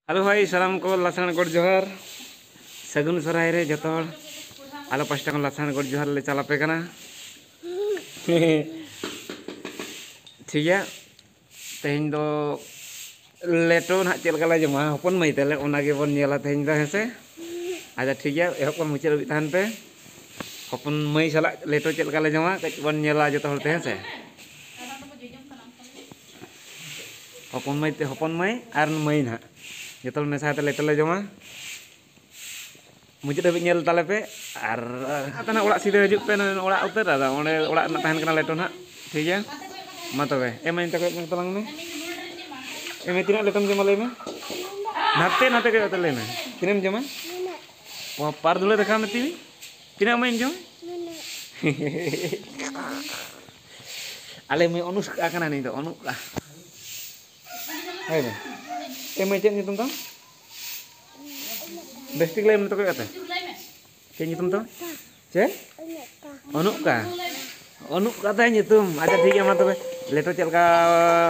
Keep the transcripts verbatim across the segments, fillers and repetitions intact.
Hello ᱦᱟᱭ, ᱥᱟᱱᱟᱢ ᱠᱚ ᱞᱟᱥᱟᱲ ᱜᱚᱰ ᱡᱚᱦᱟᱨ, ᱥᱟᱹᱜᱩᱱ ᱥᱚᱨᱦᱟᱭ ᱨᱮ ᱡᱚᱛᱚ ᱦᱚᱲ ᱟᱞᱮ ᱯᱟᱥᱴᱟ ᱠᱷᱚᱱ ᱞᱟᱥᱟᱲ ᱜᱚᱰ ᱡᱚᱦᱟᱨ ᱞᱮ ᱪᱟᱞ ᱟᱯᱮ ᱠᱟᱱᱟ᱾ ᱴᱷᱤᱠ ᱜᱮᱭᱟ, ᱛᱮᱦᱮᱧ ᱫᱚ ᱞᱮᱴᱚ ᱱᱟᱦᱟᱜ ᱪᱮᱫ ᱞᱮᱠᱟ ᱞᱮ ᱡᱚᱢᱟ ᱦᱚᱯᱚᱱ ᱢᱟᱹᱭ ᱛᱟᱞᱮ, ᱚᱱᱟ ᱜᱮᱵᱚᱱ ᱧᱮᱞᱟ ᱛᱮᱦᱮᱧ ᱫᱚ, ᱦᱮᱸ ᱥᱮ? ᱟᱪᱪᱷᱟ, ᱴᱷᱤᱠ ᱜᱮᱭᱟ, ᱮᱦᱚᱵ ᱠᱷᱚᱱ ᱢᱩᱪᱟᱹᱫ ᱦᱟᱹᱵᱤᱡ ᱛᱟᱦᱮᱱ ᱯᱮ᱾ ᱦᱚᱯᱚᱱ ᱢᱟᱹᱭ ᱥᱟᱞᱟᱜ ᱞᱮᱴᱚ ᱪᱮᱫ ᱞᱮᱠᱟ ᱞᱮ ᱡᱚᱢᱟ, ᱠᱟᱹᱡ ᱵᱚᱱ ᱧᱮᱞᱟ ᱡᱚᱛᱚ ᱦᱚᱲ ᱛᱮ, ᱦᱮᱸ ᱥᱮ? ᱦᱚᱯᱚᱱ ᱢᱟᱹᱭ ᱛᱮ, ᱦᱚᱯᱚᱱ ᱢᱟᱹᱭ ᱟᱨ ᱢᱟᱹᱭ ᱱᱟᱦᱟᱜ ᱡᱚᱛᱚ ᱦᱚᱲ ᱢᱮᱥᱟ ᱠᱟᱛᱮ ᱞᱮᱴᱚ ᱞᱮ ᱡᱚᱢᱟ᱾ ᱢᱩᱪᱟᱹᱫ ᱦᱟᱹᱵᱤᱡ ᱧᱮᱞ ᱛᱟᱞᱮ ᱯᱮ᱾ ᱟᱨ ᱟᱫᱚ ᱱᱟᱦᱟᱜ ᱚᱲᱟᱜ ᱥᱤᱫᱷᱟᱹ ᱦᱤᱡᱩᱜ ᱯᱮ, ᱱᱚᱜᱼᱚᱭ ᱚᱲᱟᱜ ᱩᱛᱟᱹᱨ, ᱟᱫᱚ ᱚᱸᱰᱮ ᱚᱲᱟᱜ ᱨᱮᱱᱟᱜ ᱛᱟᱦᱮᱱ ᱠᱟᱱᱟ ᱞᱮᱴᱚ ᱱᱟᱦᱟᱜ, ᱴᱷᱤᱠ ᱜᱮᱭᱟ? ᱢᱟ ᱛᱚᱵᱮ, ᱮᱢᱟᱹᱧ ᱛᱟᱠᱚ ᱢᱮ ᱛᱟᱞᱟᱝ ᱢᱮ᱾ ᱮᱢᱟᱹᱧ, ᱛᱤᱱᱟᱹᱜ ᱞᱮᱴᱚᱢ ᱡᱚᱢᱟ ᱞᱟᱹᱭ ᱢᱮ? ᱱᱟᱛᱮ, ᱱᱟᱛᱮ ᱠᱚᱭᱚᱜ ᱠᱟᱛᱮ ᱞᱟᱹᱭ ᱢᱮ, ᱛᱤᱱᱟᱹᱜ ᱮᱢ ᱡᱚᱢᱟ? ᱯᱟᱨ ᱫᱷᱩᱲᱟᱹ ᱫᱮᱠᱷᱟᱣ ᱢᱮ ᱛᱤᱱᱟᱹᱜ, ᱛᱤᱱᱟᱹᱜ ᱮᱢᱟᱹᱧ ᱡᱚᱢ? ᱟᱞᱮ ᱢᱟᱹᱭ ᱚᱱᱩᱥᱠᱟ ᱠᱟᱱᱟ ᱱᱩᱭ ᱫᱚ, ᱚᱱᱩᱥᱠᱟ᱾ ᱦᱳᱭ ᱢᱟᱹᱭ᱾ ᱮ ᱢᱟᱹᱭ, ᱪᱮᱫ ᱧᱩᱛᱩᱢ ᱛᱟᱢ? ᱵᱮᱥ ᱴᱷᱤᱠ ᱞᱟᱹᱭ ᱢᱮ ᱛᱚ, ᱠᱚᱭᱚᱜ ᱠᱟᱛᱮ᱾ ᱪᱮᱫ ᱧᱩᱛᱩᱢ ᱛᱟᱢ? ᱪᱮᱫ? ᱚᱱᱩᱠᱟ᱾ ᱚᱱᱩᱠᱟ ᱛᱟᱭ ᱧᱩᱛᱩᱢ᱾ ᱟᱪᱪᱷᱟ, ᱴᱷᱤᱠ ᱜᱮᱭᱟ, ᱢᱟ ᱛᱚᱵᱮ ᱞᱮᱴᱚ ᱪᱮᱫ ᱞᱮᱠᱟ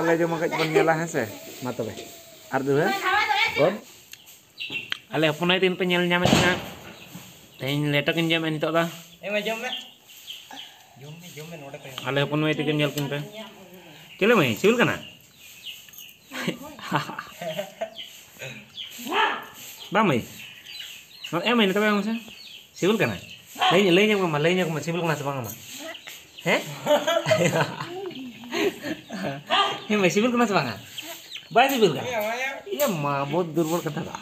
ᱞᱮ ᱡᱚᱢᱟ, ᱠᱟᱹᱡ ᱵᱚᱱ ᱧᱮᱞᱟ, ᱦᱮᱸ ᱥᱮ? ᱢᱟ ᱛᱚᱵᱮ᱾ ᱟᱨ ᱫᱩᱲᱦᱟᱹ, ᱜᱚᱰ᱾ ᱟᱞᱮ ᱦᱚᱯᱚᱱ ᱟᱭᱳ ᱛᱟᱹᱠᱤᱱ ᱯᱮ ᱧᱮᱞ ᱧᱟᱢᱮᱫ ᱠᱤᱱᱟ᱾ ᱛᱮᱦᱮᱧ ᱞᱮᱴᱚ ᱠᱤᱱ ᱡᱚᱢᱮᱫ ᱱᱤᱛᱚᱜ ᱫᱚ᱾ ᱮ ᱢᱟ, ᱡᱚᱢ ᱢᱮ᱾ ᱡᱚᱢ ᱢᱮ, ᱡᱚᱢ ᱢᱮ, ᱱᱚᱰᱮ ᱠᱷᱚᱱ᱾ ᱟᱞᱮ ᱦᱚᱯᱚᱱ ᱢᱟᱹᱭ ᱛᱟᱹᱠᱤᱱ ᱧᱮᱞ ᱠᱤᱱ ᱯᱮ᱾ ᱪᱮᱫ ᱞᱮ ᱢᱟᱹᱭ, ᱥᱤᱵᱤᱞ ᱠᱟᱱᱟ? ᱵᱟᱝ ᱢᱟᱹᱭ? ᱮ ᱢᱟᱹᱭ, ᱱᱚᱛᱮ ᱠᱚᱭᱚᱜ ᱢᱮᱥᱮ᱾ ᱥᱤᱵᱤᱞ ᱠᱟᱱᱟ? ᱞᱟᱹᱭ, ᱞᱟᱹᱭ ᱧᱚᱜ ᱢᱮ, ᱞᱟᱹᱭ ᱧᱚᱜ ᱢᱮ, ᱥᱤᱵᱤᱞ ᱠᱟᱱᱟ ᱥᱮ ᱵᱟᱝ ᱟᱢᱟᱜ? ᱦᱮᱸ? ᱦᱮᱸ ᱢᱟᱹᱭ, ᱥᱤᱵᱤᱞ ᱠᱟᱱᱟ ᱥᱮ ᱵᱟᱝᱟ? ᱵᱟᱭ ᱥᱤᱵᱤᱞ ᱠᱟᱱᱟ? ᱤᱭᱟᱹ ᱢᱟ, ᱵᱚᱦᱩᱛ ᱫᱩᱨᱵᱚᱞ ᱠᱟᱛᱷᱟ ᱫᱚ᱾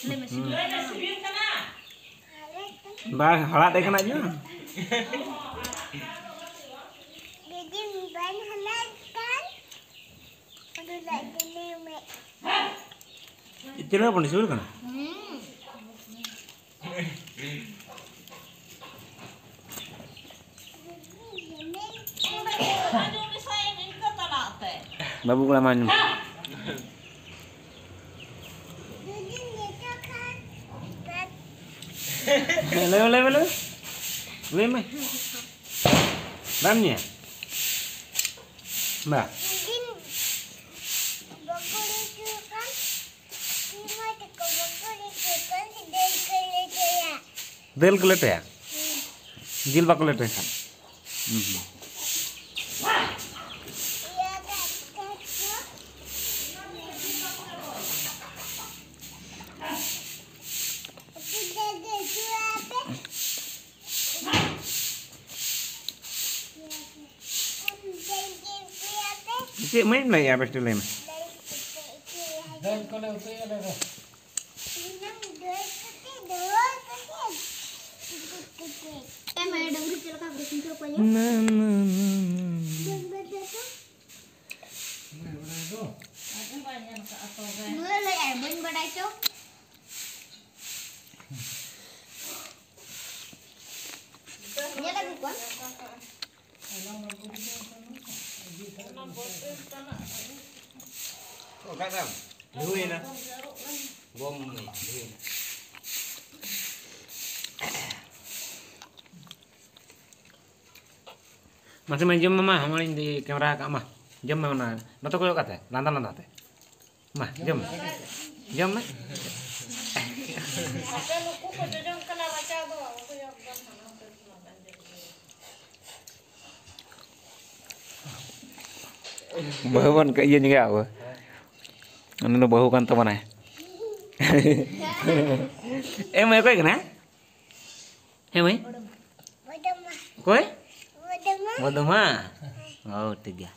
ᱞᱟᱹᱭ ᱢᱮ, ᱥᱤᱵᱤᱞ ᱠᱟᱱᱟ? ᱵᱟᱝ, ᱦᱟᱲᱟᱫ ᱮ ᱠᱟᱱᱟ ᱡᱮ᱾ ᱡᱩᱫᱤ ᱵᱟᱝ ᱦᱟᱞᱟᱝ ᱠᱷᱟᱱ, ᱟᱫᱚ ᱞᱟᱡ ᱫᱚ ᱞᱟᱹᱭ ᱢᱮ᱾ ᱪᱮᱫ ᱞᱮᱠᱟ ᱵᱚᱱ ᱥᱤᱵᱤᱞ ᱠᱟᱱᱟ? ᱵᱟᱹᱵᱩ ᱠᱚᱲᱟ ᱢᱟ ᱟᱸᱡᱚᱢ᱾ ᱡᱩᱫᱤ ᱱᱤᱛᱚᱜ ᱠᱷᱟᱱ, ᱦᱮᱸ, ᱞᱟᱹᱭ ᱢᱮ, ᱞᱟᱹᱭ ᱢᱮ, ᱞᱟᱹᱭ ᱢᱮ᱾ ᱞᱟᱹᱭ ᱢᱮ᱾ ᱵᱟᱢ ᱧᱩᱭᱟ? ᱵᱟ᱾ ᱡᱩᱫᱤ ᱵᱟᱠᱚ ᱞᱟᱹᱭ ᱦᱚᱪᱚ ᱠᱷᱟᱱ, ᱫᱟᱹᱞ ᱠᱚ ᱞᱮᱴᱚᱭᱟ? ᱡᱤᱞ ᱵᱟᱠᱚ ᱞᱮᱴᱚᱭ ᱠᱷᱟᱱ? ᱦᱩᱸ, ᱦᱩᱸ᱾ ᱪᱮᱫ ᱢᱟᱹᱭ ᱞᱟᱹᱭᱮᱜᱼᱟ? ᱵᱮᱥ ᱴᱷᱤᱠ ᱞᱟᱹᱭ ᱢᱮ᱾ ᱫᱟᱹᱞ ᱠᱚᱞᱮ ᱩᱛᱩᱭᱟ ᱟᱞᱮ ᱫᱚ᱾ ᱮᱢ ᱰᱟᱹᱝᱨᱤ ᱪᱮᱫ ᱞᱮᱠᱟ ᱠᱚ ᱠᱷᱩᱱᱴᱟᱹᱣ ᱠᱚᱣᱟ ᱧᱮᱞ? ᱱᱟ, ᱱᱟ, ᱱᱟ, ᱱᱟ᱾ ᱵᱟᱹᱧ ᱵᱟᱰᱟᱭᱟ ᱛᱚ᱾ ᱱᱩᱭ ᱞᱟᱹᱭᱟᱭ, ᱵᱟᱹᱧ ᱵᱟᱰᱟᱭ ᱪᱚ᱾ ᱧᱮᱞ ᱟᱹᱜᱩ ᱠᱚᱣᱟ᱾ ᱚᱠᱟᱭ ᱛᱟᱢ? ᱫᱷᱩᱭᱮᱱᱟ᱾ ᱵᱚᱢ ᱫᱷᱩᱭᱮᱱᱟ᱾ ᱢᱟᱥᱮ ᱢᱟ ᱡᱚᱢ ᱢᱮ ᱢᱟ, ᱦᱚᱸᱜᱼᱚᱭ ᱤᱧ ᱠᱮᱢᱮᱨᱟ ᱠᱟᱜ ᱢᱟ᱾ ᱡᱚᱢ ᱢᱮ ᱚᱱᱟ, ᱱᱚᱛᱮ ᱠᱚᱭᱚᱜ ᱠᱟᱛᱮ, ᱞᱟᱸᱫᱟ ᱞᱟᱸᱫᱟ ᱛᱮ᱾ ᱢᱟ, ᱡᱚᱢ ᱢᱮ᱾ ᱡᱚᱢ ᱢᱮ᱾ ᱟᱯᱮ ᱱᱩᱠᱩ ᱠᱚ ᱡᱚᱡᱚᱢ ᱠᱟᱱᱟ, ᱨᱟᱪᱟ ᱫᱚ ᱚᱠᱚᱭ ᱡᱚᱢ ᱠᱟᱱᱟ? ᱵᱟᱹᱦᱩ ᱵᱚᱱ ᱤᱭᱟᱹ ᱧᱚᱜᱟ ᱟᱵᱚ᱾ ᱩᱱᱤ ᱫᱚ ᱵᱟᱹᱦᱩ ᱠᱟᱱ ᱛᱟᱵᱚᱱᱟᱭ᱾ ᱮ ᱢᱟᱹᱭ, ᱚᱠᱚᱭ ᱠᱟᱱᱟ? ᱦᱮᱸ ᱢᱟᱹᱭ? ᱚᱠᱚᱭ? ᱵᱚᱫᱚᱢᱟ᱾ ᱚ, ᱴᱷᱤᱠ ᱜᱮᱭᱟ᱾